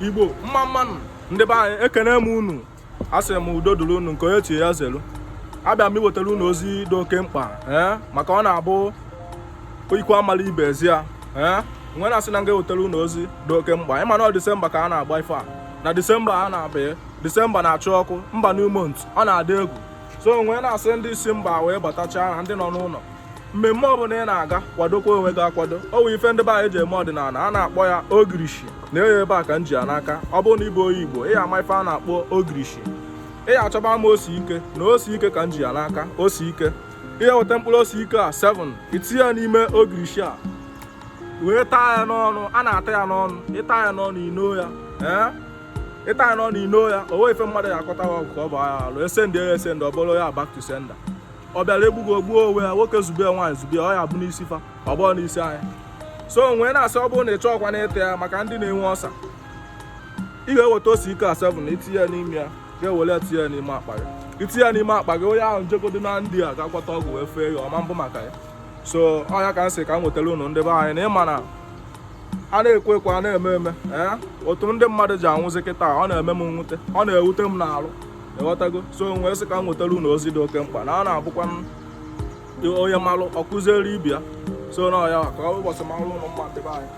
Igbo, mma mma nụ. Ndị be anyị, ekene m unu. Asị m udo dịrị unu, nke onye chie ya zelu. Abịa m iwetara unu ozi dị oke mkpa, ee, maka ọ na-abụ ikwu amala ibe ezi ya. Ee, nwe na-asị na m ga-ewetara unu ozi dị oke mkpa. Ị ma na ọ Disemba ka a na-agba ife a, na Disemba a na-abịa, Disemba na-achụ ọkụ mba, new month, ọ na-adị egwu. So nwee na-asị ndị si mba wee batachaa na ndị nọ n'ụlọ, mmemme ọbụla ị na-aga, kwadokwa onwe gị akwado. O nwee ife ndị be anyị ji eme ọdịnala a na-akpọ ya ogirishi na eye. Ebe a ka m ji ya n'aka. Ọ bụrụ na ị bụ onye Igbo, ị ama ife a na-akpọ ogirishi. Ị achọba ama ose ike na ose ike ka m ji ya n'aka. Ose ike, ihe weta mkpụrụ ose ike a 7, itinye ya n'ime ogirishi a wee taa ya n'ọnụ. A na-ata ya n'ọnụ. Ịta ya n'ọnụ, ino ya. Ee, ịta ya n'ọnụ, ino ya, o nwe ife mmadụ ya akọta ọgwụ ka ọ bụ ya alụ. Esendị ya esendị, ọ bụrụ ya back to sender. Ọ bịara egbu gị, ogbuo onwe ya. Nwoke zube ya, nwaanyị zube ya, ọ ya bụ n'isi fa, ọ bụrụ n'isi anyị. So nwee na-asị, ọ bụrụ na ị chọọkwa na ịta ya maka ndị na-enwe ọsa, ị ga-eweta ose ike a 7, itinye ya n'ime ya, ga-ewere ya tinye ya n'ime akpa gị. Itinye ya n'ime akpa gị, onye ahụ njegodo na ndị a ga-agwọta ọgwụ wee fee ya ọma mbụ maka ya. So ọ ya ka m sị ka m nwetara unu, ndị be anyị, na ịma na a na-ekwe ekwe, a na-eme eme. Ee, otu ndị mmadụ ji anwụzi kịta, ọ na-eme m mwute, ọ na-ewute m n'alụ, ịghọtago? So nwee sị ka m nwetara unu ozi dị oke mkpa na ọ na-abụkwa onye malụ ọ kụziere ibe ya. So na ya ka ọ ụbọchị malụ ụnụ mma, ndị be anyị.